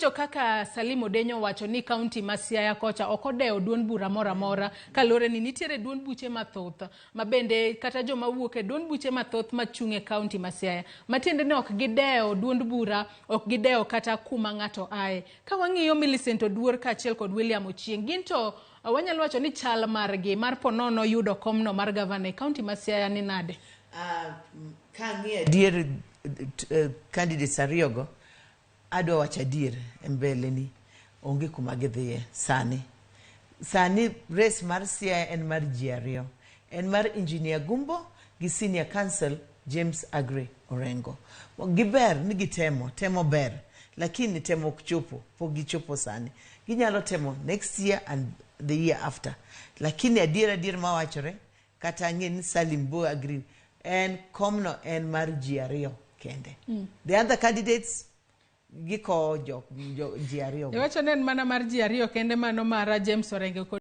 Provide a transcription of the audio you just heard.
Iwinjo kaka Salim Odenyo wacho ni kaunti ma Siaya kocha ok odewo duond bura moro amora kaluwore ni nitiere duond buche mathoth ma bende kata joma wuok e duond buche mathoth machung' e kaunti ma Siaya matiende ni ok gidewo duond bura, ok gidewo kata kuma ng'ato aye. Ka wang'iyo Millicent Oduor kaachiel kod William Ochieng, gin to wanyalo wacho ni chal margi mar ponono yudo komno mar gavana e kaunti ma Siaya ni nade? Ka ang'iyo adier candidates ariyogo, adwa wacho adier e mbele ni onge kuma gidhiye sani. Sani race mar Siaya en mar ji ariyo. En mar Engineer Gumbo gi Senior Counsel James Aggrey Orengo. Giber ni gitemo, temo ber, lakini temo ok chopo, pok gichopo sani. Ginyalo temo next year and the year after. Lakini adier adier mawachore, kata ang'e ni Salim bo agree, en komno en mar ji ariyo kende. The other candidates gikowo jo ji ariyo go. Iwacho ni en mana mar ji ariyo kende, mano mar James Orengo kod